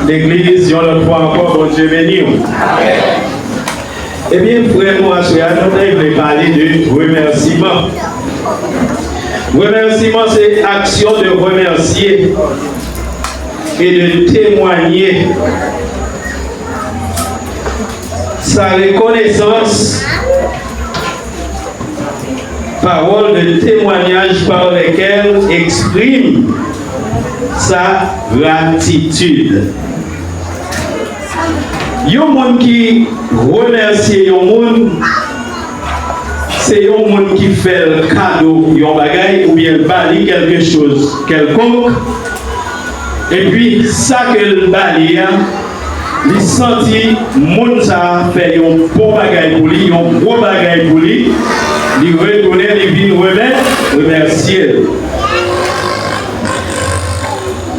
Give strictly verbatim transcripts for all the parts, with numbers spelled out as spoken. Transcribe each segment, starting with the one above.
Legliz, yon lòt fwa ankò, Bondye beni w. Ebyen, frè m, aswè a, nou te vle pale de remèsiman. Remèsiman, se aksyon de remèsye e de temwanye sa rekonesans. Parole de témoignage par lesquelles exprime sa gratitude. Yon moun ki remèsye yon moun, se yon moun ki fè l kado yon bagay oubyen l ba li kèlke choz kèlkonk, epi sa ke l ba li a, li santi moun sa a fè yon bon bagay pou li, yon gwo bagay pou li, li retounen, li vin remè-, remèsye l.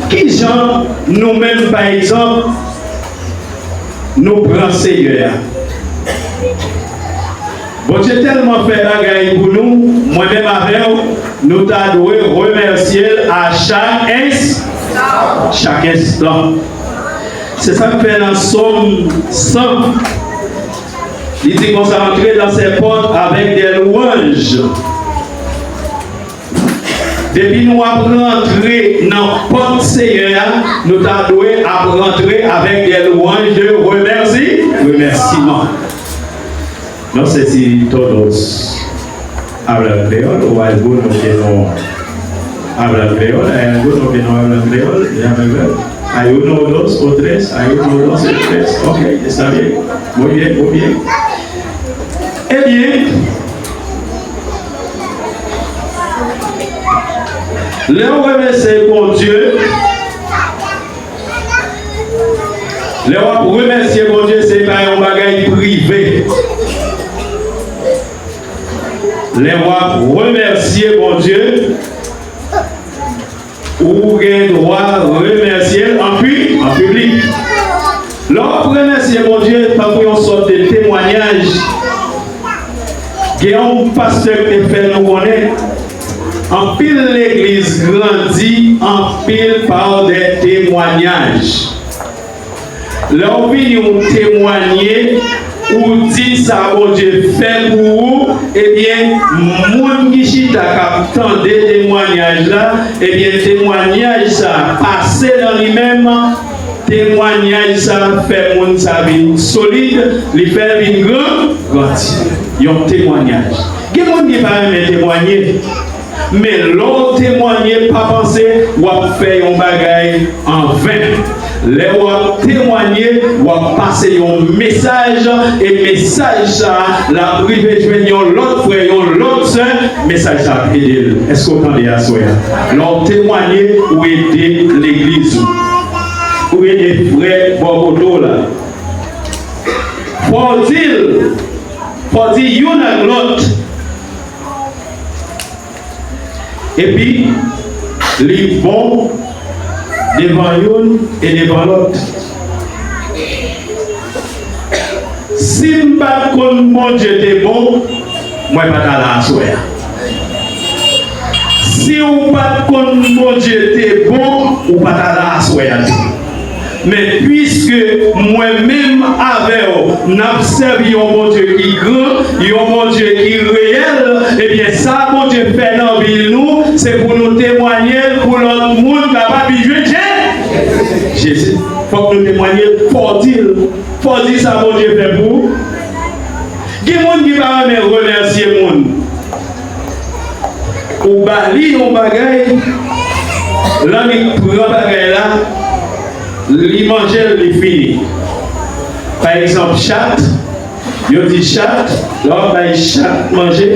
Ki jan nou menm, pa egzanp, nou pran Seyè a? Bondye tèlman fè bagay pou nou, mwen menm avè w, nou ta dwe remèsye l a chak ins-, chak enstan. Se sa k fè nan Sòm san, li di konsa, antre dans ses portes avec des louanges. Depi nou ap rantre nan pòt Seyè a, nou ta dwe ap rantre avèk de louanj de remèsi-, remèsiman. No sé si todos hablan creol o alguno que no hablan creol. Hay alguno que no hablan creol. Déjame ver. Hay uno o dos o tres. Hay uno o dos o tres. Ok, está bien. Muy bien, muy bien. Ebyen, lè w remèsye Bondye, lè w ap remèsye Bondye, se pa yon bagay prive. Lè w ap remèsye Bondye, ou gen dwa remèsye l an pi-, an piblik. Lè w ap remèsye Bondye tankou yon sòt de temwayaj, gen yon pastè ki te fè nou konnen, anpil legliz grandi anpil pa de temwayaj. Lè w vini, w temwanye, ou di sa Bondye fè pou ou, ebyen, moun ki chita k ap tande temwayaj la, ebyen, temwayaj sa pase nan li menm, temwayaj sa fè moun sa vin solid, li fè l vin gran, grandi. Yon temwayaj. Gen moun ki pa renmen temwanye. Men lè w temwanye, pa panse w ap fè yon bagay an ven. Lè w ap temwanye, w ap pase yon mesaj, e mesaj sa a, l ap rive jwenn yon lòt frè, yon lòt sè, mesaj sa a ap ede l. Èske w tande aswè a? Lè w temwanye, ou ede legliz ou. Ou ede frè bò kote w la. Fò w di l, fò w di youn ak lòt. Epi, li bon devan youn e devan lòt. Si m pa t konn Bondye te bon, mwen pa ta la aswè a. Si w pa t konn Bondye te bon, ou pa ta la aswè a tou. Men piske mwen menm avè w, n ap sèvi yon Bondye ki gran, yon Bondye ki reyèl, ebyen, sa Bondye fè nan vi nou, se pou nou temwanye l pou lòt moun kapab vin jwenn Je-, Jezi. Fòk nou temwanye l, fò w di l, fò w di sa Bondye fè pou ou. Gen moun ki pa renmen remèsye moun. Ou ba li yon bagay, lè li pran bagay la, li manje l, li fini. Pa egzanp, chat, yo di chat, lè w ap bay chat manje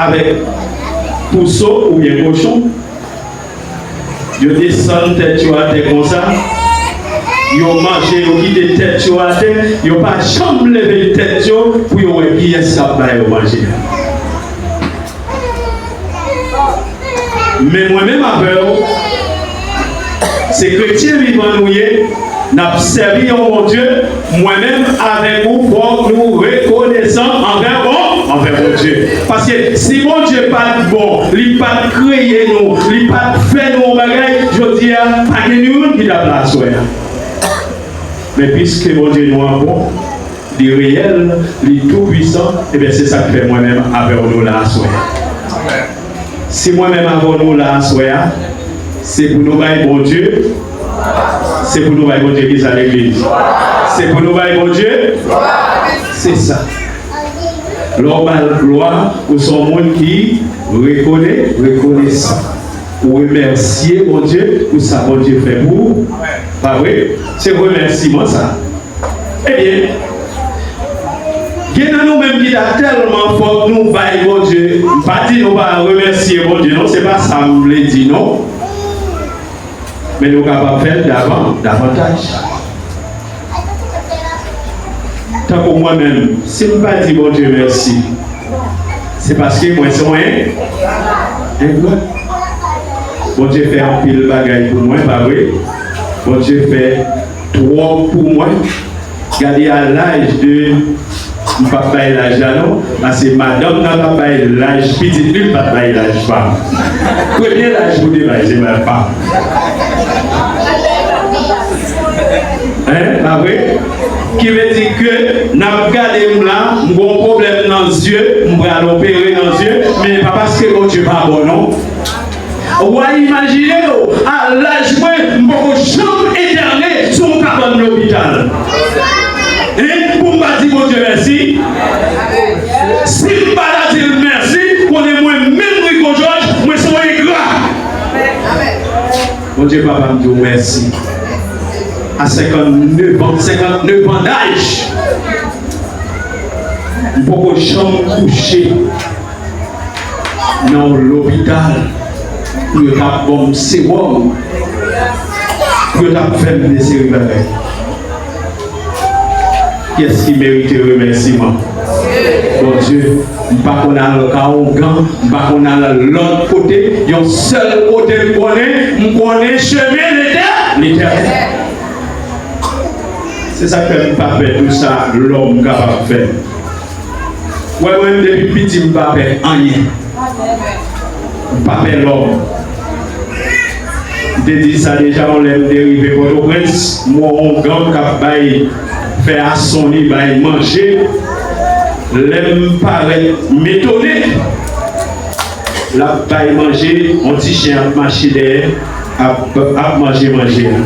avèk pouso oubyen kochon, yo desann tèt yo atè konsa, yo manje, yo kite tèt yo atè, yo pa janm leve tèt yo pou yo wè kiyès k ap ba yo manje. Men mwen menm avè w, se kretyen vivan nou ye, n ap sèvi yon Bondye, mwen menm avèk ou, fòk nou rekonesan anvè bon, anvè Bondye. Paske si Bondye pa t bon, li pa t kreye nou, li pa t fè nou yon bagay, jodi a, pa gen youn ki t ap la aswè a. Men piske Bondye nou an bon, li reyèl, li tou pwisan, ebyen se sa k fè mwen menm avè w nou la aswè a. Si mwen menm avè w nou la aswè a, se pou nou bay Bondye, se pou nou bay Bondye ki sa legliz? Se pou nou bay Bondye? Se sa. Lè w ba l glwa, ou se yon moun ki rekone, rekonesan. Ou remèsye Bondye pou sa Bondye fè pou ou. Pa vre? Se remèsiman sa. Ebyen, gen nan nou menm ki ta tèlman fò nou bay Bondye, m pa di nou pa remèsye Bondye non, se pa sa m vle di non. Men nou kapab fè l davan, davantaj. Tankou mwen menm, si m pa di Bondye mèsi, se paske mwen se yon en-, engra. Bondye fè anpil bagay pou mwen, pa vre? Bondye fè twòp pou mwen. Gade a laj de, m p ap bay laj la non, paske madanm nan t ap bay laj pitit li, l pa t bay laj pa m. Premye laj pou te bay, se bay pa m. Hein, pa vre? Ki vle di ke n ap gade m la, m gon pwoblèm nan zye, m pral opere nan zye, men pa paske Bondye pa bon non. W a imajine w, a laj mwen, m poko janm entène sou yon kabann lopital. Hein? Pou m pa di Bondye mèsi? Si m pa ta di l mèsi, konnen mwen menm Rico Georges, mwen se yon engra. Bondye papa m di w mèsi. A senkannèf an, senkannèf an daj, m poko janm kouche nan yon lopital pou yo t ap ban m sewòm, pou yo t ap fè m de seri bagay. Kiyès ki merite remèsiman? Bondye. M pa konn al Kawogan, m pa konn al lòt kote, yon sèl kote m konnen, m konnen chemen Letè-, Letènèl. Se sa k fè m pa pè tou sa lòm kapab fè. Wè mwen, depi piti, m pa pè anyen. M pa pè lòm. M te di sa deja, yon lè m te rive Pòtoprens, m wè yon gang k ap bay, fè asoni, bay manje. Lè m parèt, m etone. L ap bay manje, yon ti chen ap mache dèyè, ap, ap manje manje a.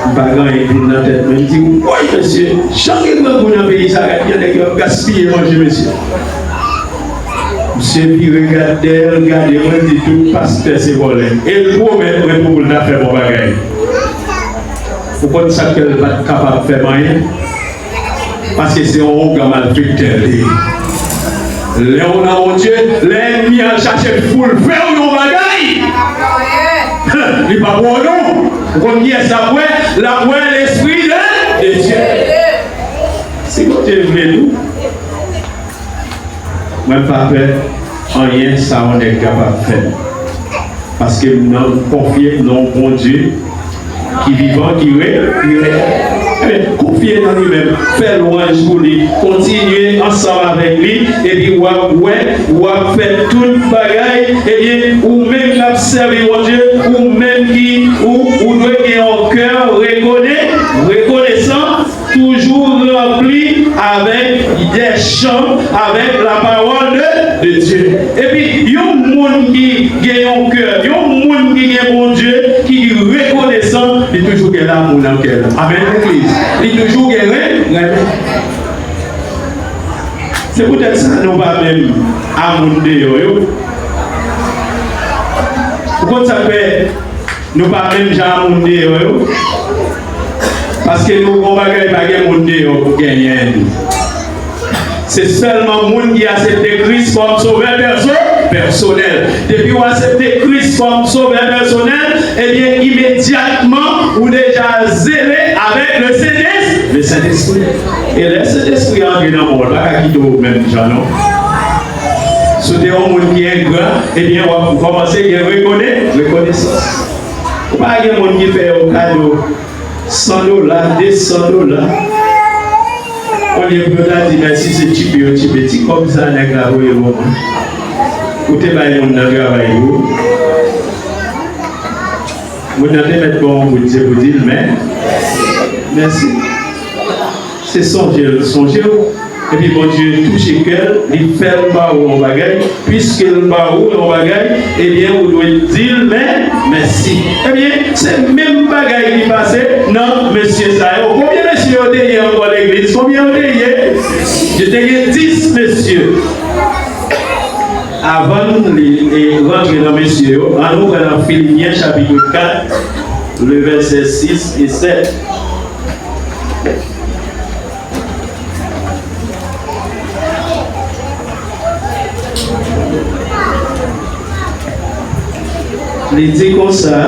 M pa gen anyen ki vin nan tèt mwen. M di, woy, mesye, jan gen grangou nan peyi sa, gad jan nèg yo ap gaspiye manje, mesye. Misye vire gad dèyè l, gade mwen, di tout pastè se vòlè. E l pwomèt mwen tou pou l ta fè bon bagay. Ou konn sa k fè l pa t kapab fè m anyen? Paske se yon ougan malfektè l ye. Lè w nan Bondye, lè ènmi an chache pou l fè w yon bagay, li p ap wè w non. Ou konn kiyès l ap wè? L ap wè Lespri de, de Dye. Si Bondye vle tou, mwen pa pè anyen sa yon nèg kapab fè m. Paske m nan, m konfye m nan yon Bondye ki vivan, ki re-, ki reyèl. Ebyen, konfye nan li menm. Fè lwanj pou li. Kontinye ansanm avèk li. Epi w ap wè, w ap fè tout bagay. Ebyen, ou menm k ap sèvi Bondye, ou menm ki, ou, ou dwe gen yon kè rekone-, rekonesan. Toujou ranpli avèk dè chan, avèk la pawòl de, de Dye. Epi, yon moun ki gen yon kè, yon moun ki gen Bondye, ki rekonesan, li toujou gen lamou nan kè l. Amèn, legliz. Li toujou gen ren-, renmen. Se poutèt sa nou pa menm a moun deyò yo. Ou konn sa k fè? Nou pa menm jan a moun deyò yo. Paske nou gon bagay pa gen moun deyò pou genyen n. Se sèlman moun ki aksepte Kris kòm sovè pèso-, pèsonèl. Depi w aksepte Kris kòm sovè pèsonèl, ebyen, imedyatman, ou deja zele avèk le Sentespri. Le Sentespri. E lè Sentespri a antre nan men w, l pa ka kite w menm jan, non. Si w te yon moun ki engra, ebyen, w ap kòmanse gen rekone-, rekonesans. Ou pa gen moun ki fè yo kado san dola, de san dola. Olye pou yo ta di mèsi, se tchipe yo tchipe ti kòb sa nèg la voye ban mwen. Ou te bay moun nan travay pou ou. Moun nan te mèt ba w yon kout je pou di l men-, mèsi. Se sonje l sonje w. Epi Bondye touche kè l, li fè l ba ou yon bagay. Piske l ba ou yon bagay, ebyen, ou dwe di l men-, mèsi. Ebyen, se menm bagay ki pase nan mesye sa yo. Konbyen mesye yo te ye ankò legliz? Konbyen yo te ye? Yo te gen dis mesye. Avan n li, e, rantre nan mesye yo, ann ouvè nan Filipyen chapit kat, le vèsè sis e sèt. Li di konsa.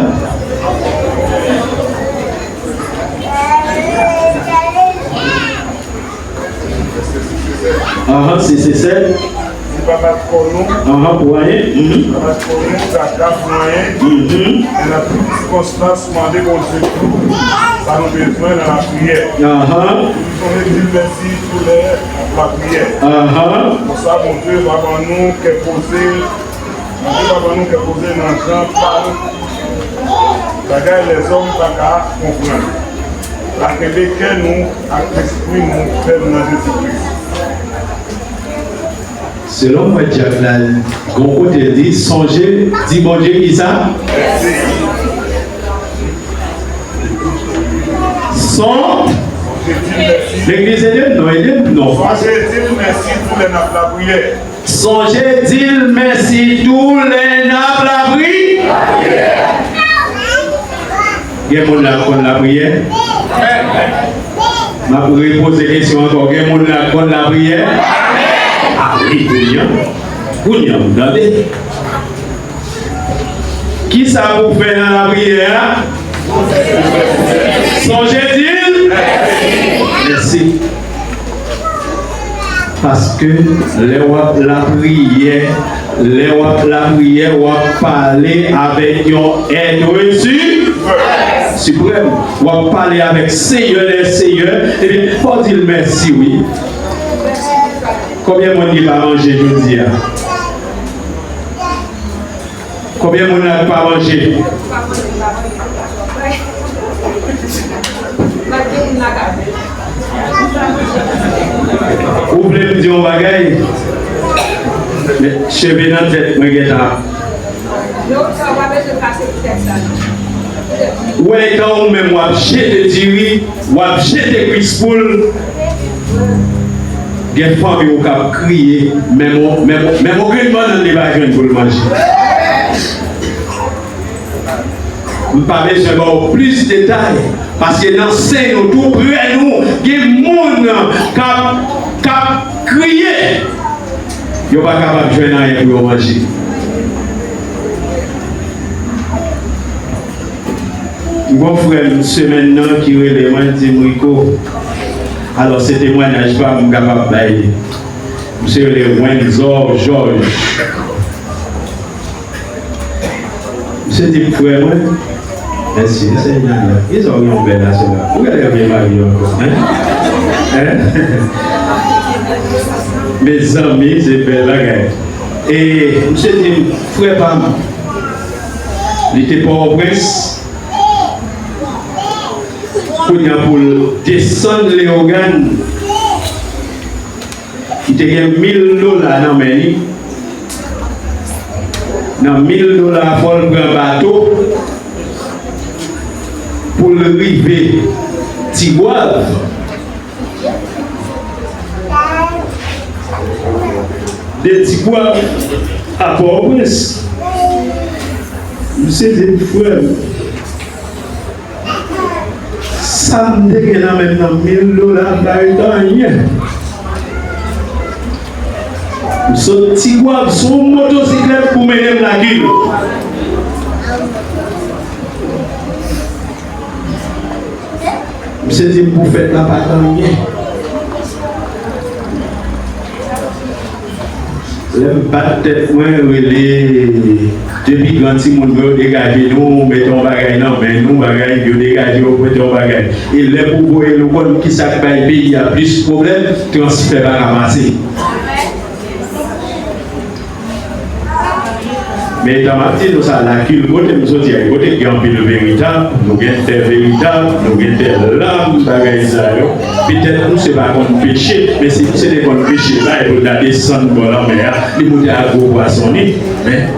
Ahan, sis e sèt. Di pa bat kò nou. Ahan, pou anyen. Mhm. Pa bat kò nou, traka pou anyen. Mhm. Men nan tout sikonstans, mande Bondye tout sa nou bezwen nan lapriyè. Ahan. Nou sonje di l mèsi toulè n ap lapriyè. Ahan. Konsa, Bondye va ban nou kè poze, Bondye va ban nou kè poze nan jan pa l, bagay lèzòm pa ka konprann. La kenbe kè nou ak lespri nou fèm nan Jezi Kris. Selon mwen, dyak la, gon kote l di, sonje, di Bondye kisa? Son. Legliz, ede m non, ede m non. Sonje di l mèsi toulè n ap lapriyè. Sonje di l mèsi toulè n ap lapri. Gen moun la k konn lapriyè? M ap repoze kesyon ankò. Gen moun la k konn lapriyè? A wi, kounye a. Kounye a, m tande. Kisa pou w fè nan lapriyè a? Sonje di l mèsi. Paske lè w ap lapriyè, lè w ap lapriyè, w ap pale avèk yon èt si-, siprèm. W ap pale avèk Seyè dè Seyè. Ebyen, fò w di l mèsi, wi. Konbyen moun ki pa manje jodi a? Konbyen moun la k pa manje? Ou vle m di yon bagay? Men, cheve nan tèt mwen gentan. Ou wè, etan ou menm w ap jete diri, w ap jete kwis poul, gen fanmi w k ap kriye, menm yon, menm, menm yon grenn bannann li pa jwenn pou l manje. M pa bezwen ba w plis detay, paske nan sen nou, tou prè nou, gen moun k ap, k ap kriye. Yo pa kapab jwenn anyen pou yo manje. M gon frè m semèn nan ki rele mwen, di m, Rico, alò se temwayaj pa m, m kapab bay li. Misye rele Wenzor Georges. Misye di m, frè mwen, mèsi, Senyè, kisa w gen yon bèl aswè la? Ou genlè byen marye ankò, en? En? Mezanmi, se bèl bagay. E misye di m, frè pa m, li te Pòtoprens, kounye a pou l desann Leyogàn, li te gen mil dola nan men li. Nan mil dola, fò l pran bato pou l rive Tigwav. De Tigwav a Pòtoprens. Misye di m, frè m, sa m te gen nan men m nan, mil dola, m pa ret anyen. M sot Tigwav sou yon motosiklèt pou mennen m Lakil. Misye di m pou fèt la pa t anyen. Lè m bat tèt mwen, rele de pi gran timoun mwen, yo degaje nou, mete yon bagay nan men nou, bagay, yo degaje yo, mete yon bagay. E lè pou voye l, ou konn kisa k bay peyi a plis pwoblèm? Transfè pa ka pase. Men etan m ap di nou sa, Lakil, kote m soti a, kote k gen anpil veritab, nou gen tè veritab, nou gen tè lam, bagay sa yo. Petèt misye pa konn peche, men si misye te konn peche, pa e pou l ta desann bò lanmè a, li moute ak gwo pwason li. Men,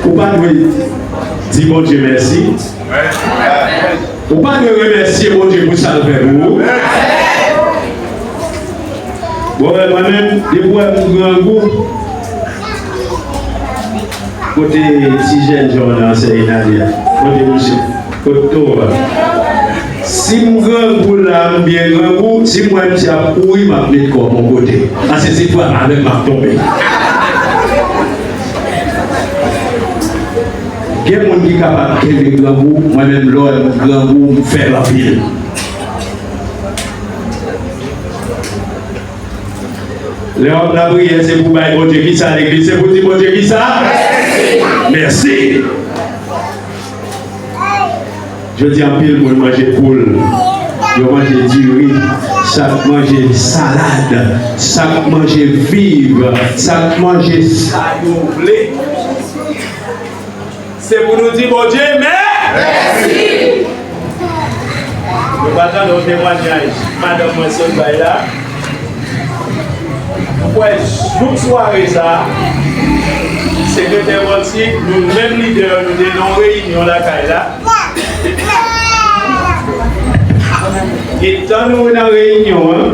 ou pa dwe di Bondye mèsi. Ou pa dwe remèsye Bondye pou sa l fè pou ou. Bon, mwen menm, depi w wè m grangou, kote ti jènjan w nan ansèye Nadia? Kote misye? Kote to a? Si m grangou la, m byen grangou, si m wè misye ap kouri, m ap met kò m yon kote. Paske se fwa avè m m ap tonbe. Gen moun ki kapab kenbe grangou, mwen menm lè m grangou, m fèb anpil. Lè w ap lapriyè, se pou bay Bondye kisa legliz? Se pou di Bondye kisa? Mèsi. Jodi a, anpil moun manje poul, yo manje diri, sa k manje salad, sa k manje viv, sa k manje sa yo vle. Se pou nou di Bondye mèsi. Nou pa tande yon temwanyaj madanm mwen sot bay la. M kwè jouk sware sa a, sekretè Volcy, nou menm lidè yo, nou te nan yon reyinyon lakay la. Etan nou nan reyinyon an,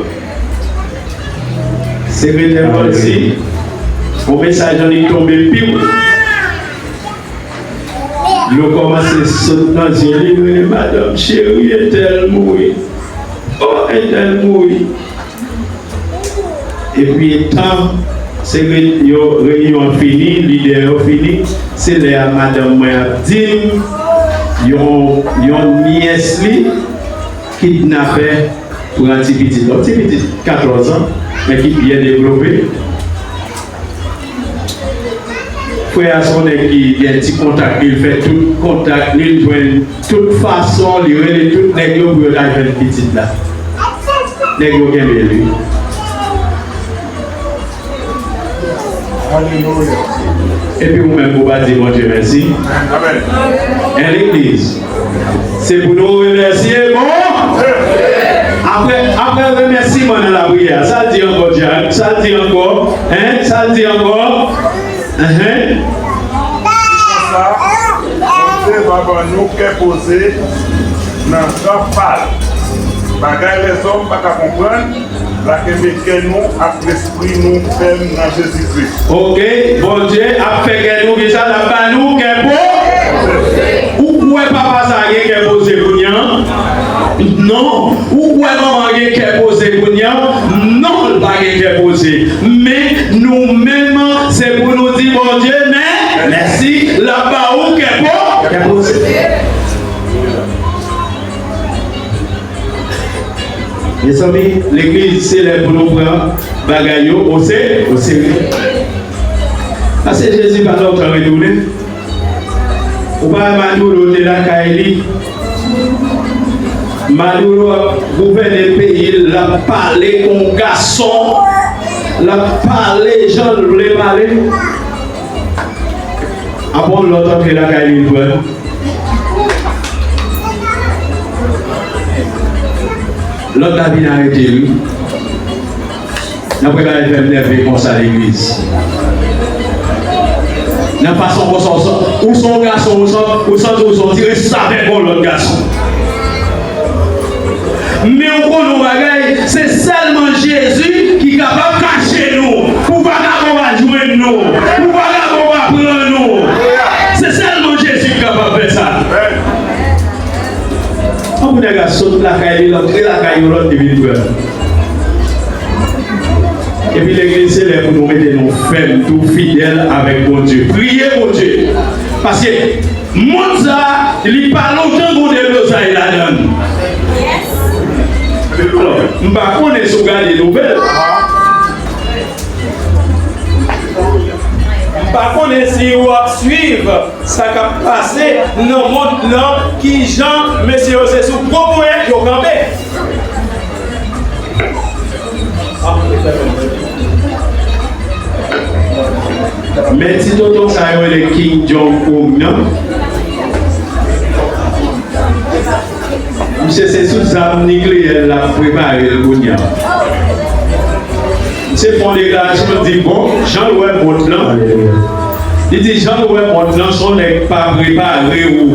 sekretè Volcy, yon mesaj annik tonbe piw. Dlo kòmanse sot nan zye li, li rele, "Madanm cheri, entèl mouri. O, entèl mouri." Epi etan se re-, yo, reyinyon an fini, lidè yo fini, se lè a madanm mwen ap di m yon, yon nyès li kidnapè pran ti pitit la. Yon ti pitit katòz an, men ki byen devlope. Frè a se yon nèg ki gen ti kontak li, li fè tout kontak li, li jwenn tout fason, li rele tout nèg yo pou yo ta jwenn pitit la. Nèg yo kenbe l, wi. Alelouya. Epi ou menm, ou pa di Bondye mèsi? Amèn. En legliz. Se pou nou remèsye Bondye. Apre, apre remèsiman nan lapriyè, sa l di ankò, Jack? Sa l di ankò? Hein? Sa l di ankò? Enhen. Se konsa, Bondye va ban nou kè poze nan jan pa l. Bagay lèzòm pa ka konprann, l a kenbe kè nou ak lespri nou fèm nan Jezikri. Oke, Bondye ap fè kè nou, kisa l ap ba nou? Kè poze. Ou kwè papa sa a gen kè poze kounye a? Non. Ou kwè manman an gen kè poze kounye a? Non, l pa gen kè poze. Men, nou menm, se pou nou di Bondye mè-, mèsi, l ap ba ou kè po-, kè poze. Mezanmi, legliz, se lè pou nou pran bagay yo o se-, o serye. Paske Jezi pa lontan retounen. Ou pa wè Maduro te lakay li? Maduro ap gouvène peyi l, l ap pale kon gason, l ap pale jan l vle pale. Apre yon lòt antre lakay li, l pran. Lòt la vin arete l, wi. Nan prepare fè m nève konsa legliz. Nan fason konsa, ou san-, ou se yon gason, ou san-, ou santi ou se yon ti restavèk yon lòt gason. Men ou konn yon bagay, se sèlman Jezi ki kapab kache nou, pou vakabon pa jwenn nou, pou vakabon pa pran nou. Se sèlman Jezi ki kapab fè sa. Tankou nèg la sot lakay li, l antre lakay yon lòt, li vin pran. Epi legliz, se lè pou nou mete nou fèm, tou fidèl avèk Bondye. Priye Bondye. Paske mond sa a, li pa lontan gon deblozay ladan l. Alò, m pa konnen si w gade nouvèl. M pa konnen si w ap swiv sa k ap pase nan mond lan, kijan mesye yo se sou gwo ponyèt yo kanpe. Men ti tonton sa yo rele Kim Jong Un nan, misye se sou zam nikleyè l ap prepare l kounye a. Misye fè yon deklarasyon, l di, bon, jan l wè mond lan, li di, jan l wè mond lan, se yon nèg pa prepare ou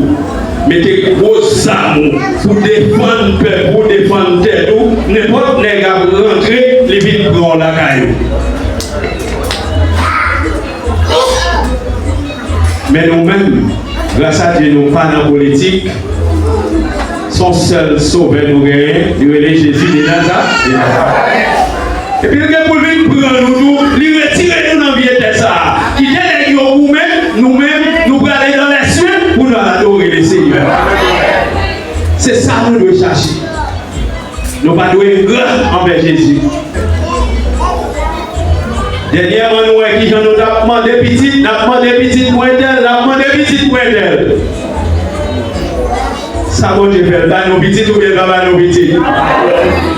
mete gwo zam ou pou defann pèp ou, defann tèt ou, nenpòt nèg ap rantre, li vin pran w lakay ou. Men nou menm, gras a Dye, nou pa nan politik. Se yon sèl Sovè nou genyen, li rele Jezi de Naza-, de Nazarèt. Epi l gen pou l vin pran nou tou, li retire nou nan vye tè sa a. Kite nèg yo goumen, nou menm, nou prale nan lèsye pou nou al adore Lesenyè. Se sa nou dwe chache. Nou pa dwe engra anvè Jezi. Dènyèman, nou wè kijan nou t ap mande pitit, n ap mande pitit pou entèl, n ap mande pitit pou entèl. Sa Bondye fè, l ba nou pitit oubyen l pa ba nou pitit?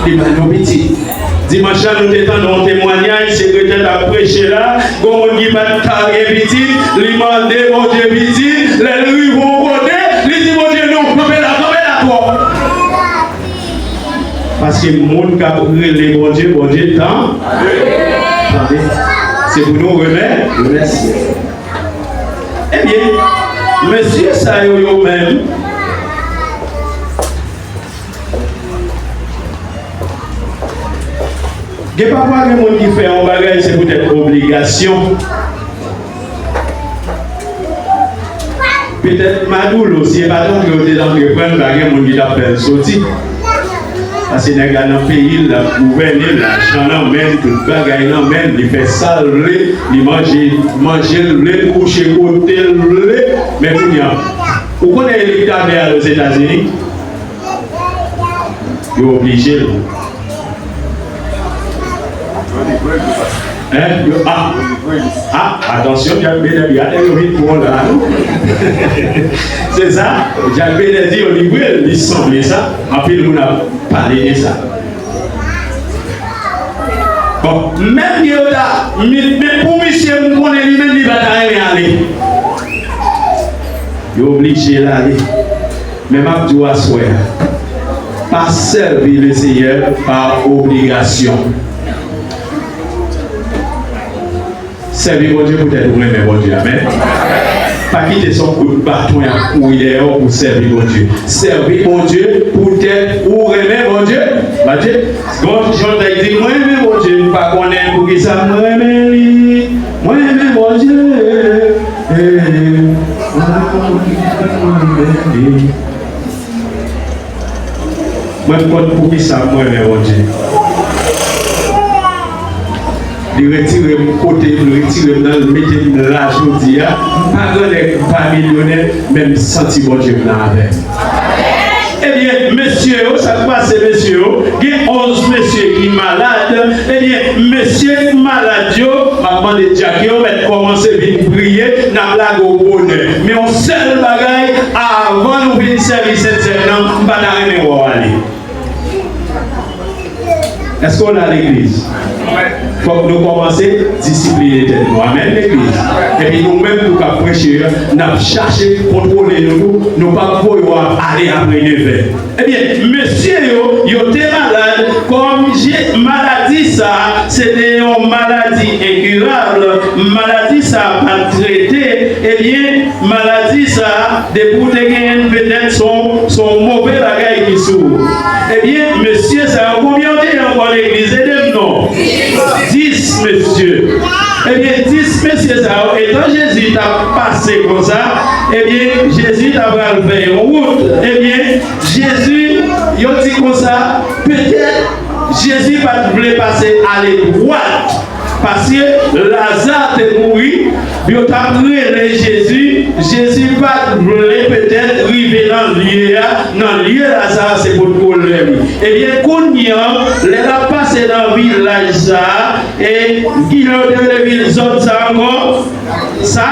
Li ba nou pitit. Dimanch la, nou te tande yon temwayaj, sekretè t ap preche la, gon moun ki pa t ka gen pitit, li mande Bondye pitit, lè l rive yon kote, li di Bondye, non, kanpe la, kanpe la twòp. Paske moun k ap rele Bondye, Bondye tan-, tande. Se pou nou remè-, remèsye. Ebyen, mesye sa yo, yo menm, gen pafwa gen moun ki fè yon bagay, se poutèt obligasyon. Petèt Madoulo, si e pa t antre yo te t antre pran l, pa gen moun ki t ap fè l soti. Paske nèg la nan peyi l, l ap gouvène, lajan nan men l, tout bagay nan men l, li fè sa l vle, li manje, manje l vle, l kouche kote l vle. Men kounye a, ou konnen elik t ap fè al Ozetazini? Yo oblije l. Hein? Yo, ah! Ah, atansyon, Jack Bennett, gade yo vin pran la, non? Se sa, Jack Bennett di yo livre l, li sanble sa. Anpil moun ap pale de sa. Bon, menm yo ta, men, men pou misye, m konnen li menm, li pa ta renmen ale. Yo oblije l ale. Men m ap di w aswè a, pa sèvi Lesenyè pa obligasyon. Sèvi Bondye poutèt ou renmen Bondye. Amèn. Pa kite se yon kout baton y ap kouri dèyè w pou w sèvi Bondye. Sèvi Bondye poutèt ou renmen Bondye. Bondye, bon, Jòdèk di, mwen renmen Bondye, m pa konnen poukisa m renmen li. Mwen renmen Bondye. Eh, mwen renmen Bondye, mwen renmen li. Mwen konn poukisa mwen renmen Bondye. Li retire m kote m, li retire m nan, li mete m la jodi a. M pa grannèg, m pa milyonè, men m santi Bondye m nan avè m. Ebyen, mesye yo, sa k pase, mesye yo? Gen onz mesye ki malad. Ebyen, mesye k malad yo, m ap mande dyak yo mèt kòmanse vin priye, n ap lage w bonè. Men yon sèl bagay, avan nou vin sèvi Sentsèn nan, m pa ta renmen wè w ale. Èske w la, legliz? Fòk nou kòmanse disipline tèt nou. Amèn, legliz. Epi nou menm tou k ap preche a, n ap chache kontwole nou tou. Nou p ap voye w ap ale apre nevè. Ebyen, mesye yo, yo te malad, kòm je-, maladi sa a, se te yon maladi enkirab, maladi sa a pa t trete, ebyen, maladi sa a, depi w te genyen l, petèt se yon, se yon move bagay ki sou ou. Ebyen, mesye sa yo, konbyen yo te ye ankò legliz? Ede m non. Dis mesye. Ebyen, dis mesye sa yo, etan Jezi t ap pase konsa, ebyen, Jezi ta pral fè yon wout. Ebyen, Jezi, yo di konsa, petèt Jezi pa t vle pase ale dwat, paske Laza te mouri, yo t ap rele Jezi, Jezi pa t vle petèt rive nan lye a, nan lye Laza se potko lè li. Ebyen, kounye a, lè l ap pase nan vilaj sa a, e ki lè yo te rele vil zòn sa a ankò? Sa,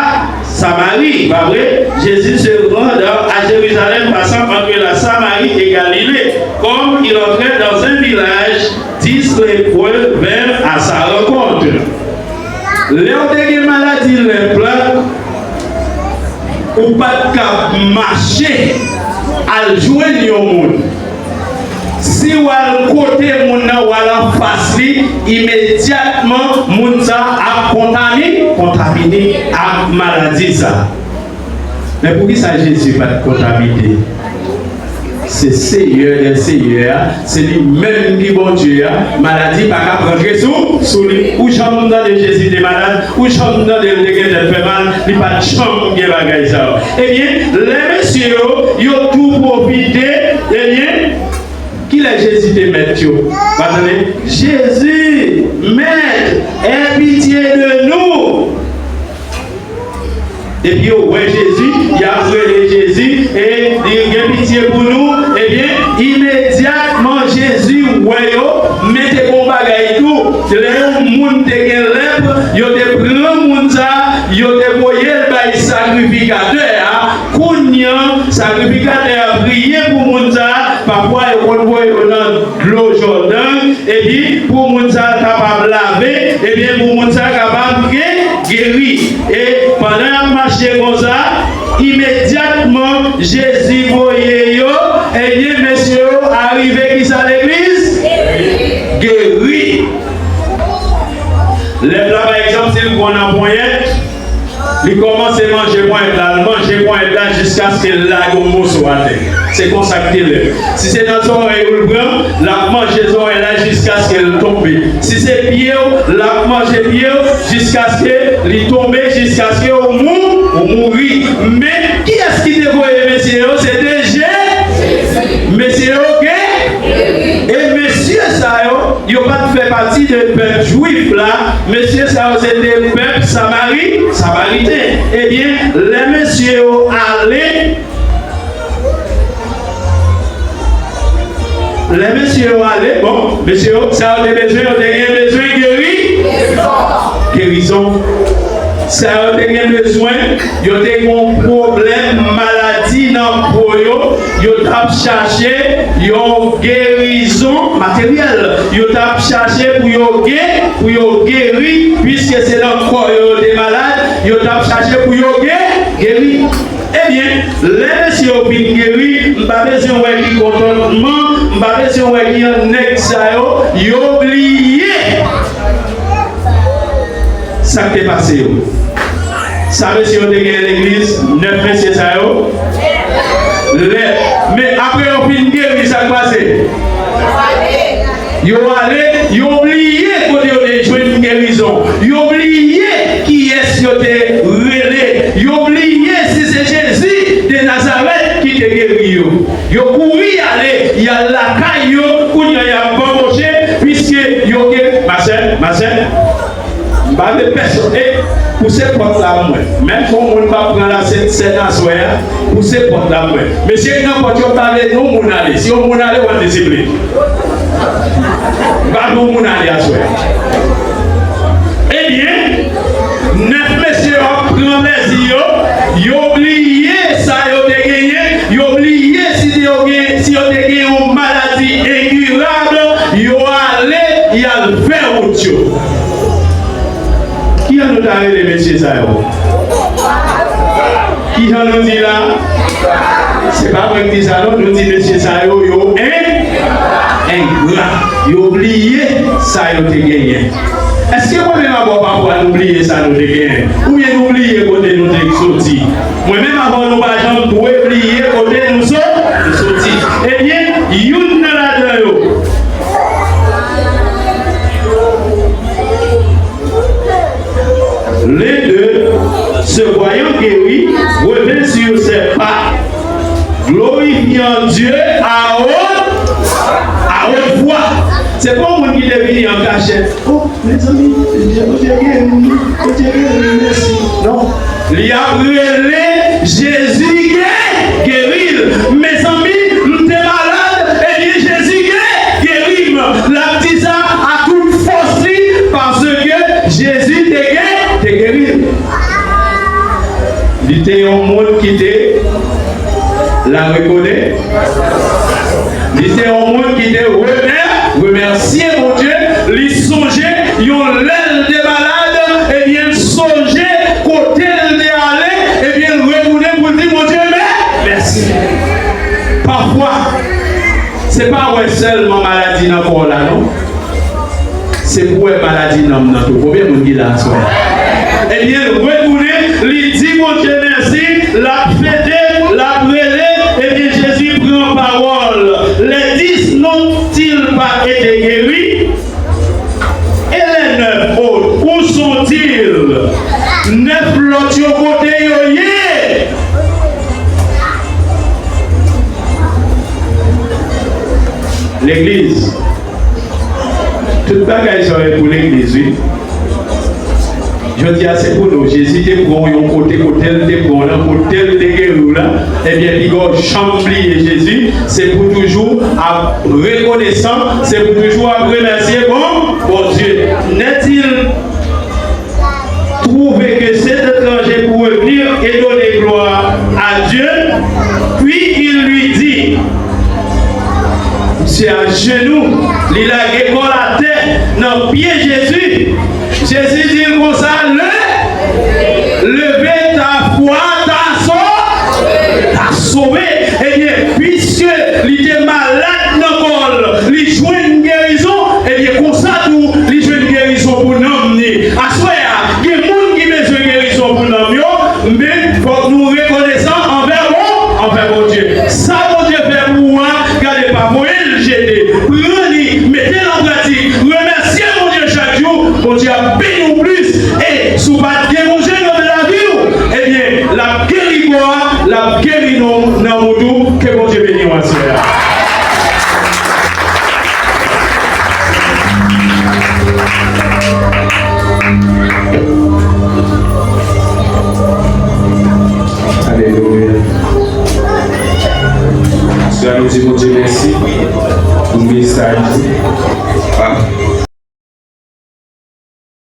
Samari, pa vre? Jésus se rendant à Jérusalem, passant entre la Samarie et Galilée. Comme il entrait dans un village, dix lépreux vinrent à sa rencontre. Lè w te gen maladi lèp la, ou pa t kab mache al jwenn yon moun. Si w al kote moun nan, w al anfas li, imedyatman, moun sa a ap kontami-, kontamine ak maladi sa. Men poukisa Jezi pa t kontamine? Se Seyè dè seyè a, se li menm ki Bondye a, maladi pa ka rantre sou, sou li. Ou janm tande Jezi te malad? Ou janm tande l te gen tèt fè mal? Li pa t janm gen bagay sa yo. Ebyen, lè mesye yo, yo tou pwofite, ebyen, kilè Jezi te mèt yo? Pa tande? Jezi, mèt, aie pitié de nous. Epi yo wè Jezi, y ap rele Jezi, e li gen pitye pou nou. Ebyen, imedyatman Jezi wè yo, men te gen yon bagay tou. Lè yon moun te gen lèp, yo te pran moun sa, yo te voye l bay sakrifikatè a. Kounye a, sakrifikatè a priye pou moun sa, pafwa yo konn voye yo nan dlo Jòdan, epi pou moun sa kapab lave, ebyen pou moun sa kapab gen geri. E pandan y ap mache konsa, imedyatman Jezi voye yo, ebyen mesye yo arive kisa legliz? Geri. Lèp la, pa egzanp, si l pran nan ponyèt, li kòmanse manje ponyèt la, l manje ponyèt la jiskaske l lage yon moso atè. Se konsa k te lèp. Si se nan zòrèy ou l pran, l ap manje zòrèy la jiskaske l tonbe. Si se pye w, l ap manje pye w jiskaske li tonbe, jiskaske ou mou-, ou mouri. Men, kiyès ki te voye mesye yo? Se te Je-, mesye yo gen, e mesye sa yo, yo pa t fè pati de pèp jwif la. Mesye sa yo se te pèp Samari, Samariten. Ebyen, lè mesye yo ale, lè mesye yo ale, bon, mesye yo, sa yo te bezwen, yo te gen bezwen geri-, gerizon. Sa yo te gen bezwen, yo te gen yon pwoblèm maladi nan po yo, yo t ap chache yon gerizon materyèl. Yo t ap chache pou yo gen, pou yo geri, piske se nan kò yo yo te malad, yo t ap chache pou yo gen, geri. Ebyen, lè mesye yo fin geri, m pa bezwen wè ki kontantman, m pa bezwen wè ki an nèg sa yo, yo bliye sa k te pase yo. Sa mesye yo te genyen legliz, nèf mesye sa yo? Lè, men apre yo fin geri, sa k pase? Yo ale, yo bliye kote yo te jwenn gerizon. Yo bliye kiyès yo te rele. Yo bliye si se Jezi de Nazarèt ki te geri yo. Yo kouri ale, y al lakay yo, kounye a y ap banboche, piske yo gen, masè, masè, m pa vle pèsonn, e, pouse pòt la pou mwen. Menm si yon moun pa pran la Sent Sèn aswè a, pouse pòt la pou mwen. Mesye k nan pòt yo, m pa vle yon moun ale. Si yon moun ale, w ap disiplin. M pa vle yon moun ale aswè a. Ebyen, nèf mesye yo ap pran plezi yo, yo bliye sa yo te genyen, yo bliye si te yo gen, si yo te gen yon maladi enkirab, yo ale, y al fè wout yo. Kijan nou ta rele mesye sa yo? Kijan nou di la? Se pa mwen ki di sa non, nou di mesye sa yo, yo en-, engra. Yo bliye sa yo te genyen. Èske mwen menm avè w pafwa nou bliye sa nou te genyen? Oubyen nou bliye kote nou te soti? Mwen menm avè w nou pa janm dwe bliye kote nou so-, nou soti. Ebyen, youn nan ladan yo, les deux, se voyant guéris, revint sur ses pas, glorifiant Dieu à haute, à haute voix. Se pa yon moun ki te vini an kachèt. Oh, mezanmi, Bondye geri m, Bondye geri m, mèsi. Non. Li ap rele Jezi gen, geri l. Mezanmi, m te malad, ebyen Jezi gen, geri m. L ap di sa a tout fòs li, paske Jezi te gen, te geri l. Li te yon moun ki te la rekonè-, li te yon moun ki te remè-, remèsye Bondye. Li sonje yon lè l te malad, ebyen, Se pa wè sèlman maladi nan kò w la, non. Se pou wè maladi nanm nan tou. Konbyen moun ki la aswè a? Ebyen, l retounen, li di Bondye mèsi, l ap fete, l ap rele. Ebyen, Jezi pran pawòl. Les dix n'ont-ils pas été guéris? Et les neuf autres, où sont-ils? Nèf lòt yo, kote yo ye? Legliz. Tout bagay sa yo pou legliz, wi. Jodi a, se pou nou. Jezi te pran w yon kote, kote l te pran w lan, kote l te geri w lan. Ebyen, piga w janm bliye Jezi. Se pou toujou ap rekonesan, se pou toujou ap remèsye bon Bondye. N'est-il trouvé que cet étranger pour revenir et donner gloire à Dieu? Puis il lui dit, misye ajenou, li lage kò l atè nan pye Jezi. Jezi di l konsa, le, leve, ta fwa ta so, ta sove. Ebyen, piske li te malad nan kò l, li jwenn gerizon, ebyen, konsa tou, li jwenn gerizon pou nanm ni. Aswè a, gen moun ki bezwen gerizon pou nanm yo, men fòk nou rekonesan anvè bon, anvè Bondye. Sa Bondye fè pou ou a, gade, pa voye l jete. Pran li, mete l an pratik. Remèsye Bondye chak jou. Bondye ap beni w plis. E si w pa t gen Bondye nan lavi w, ebyen, l ap geri kò a, l ap geri non nan wout ou. Ke Bondye beni w aswè a. Alelouya. Sè, nou di Bondye mèsi pou mesaj li. Pa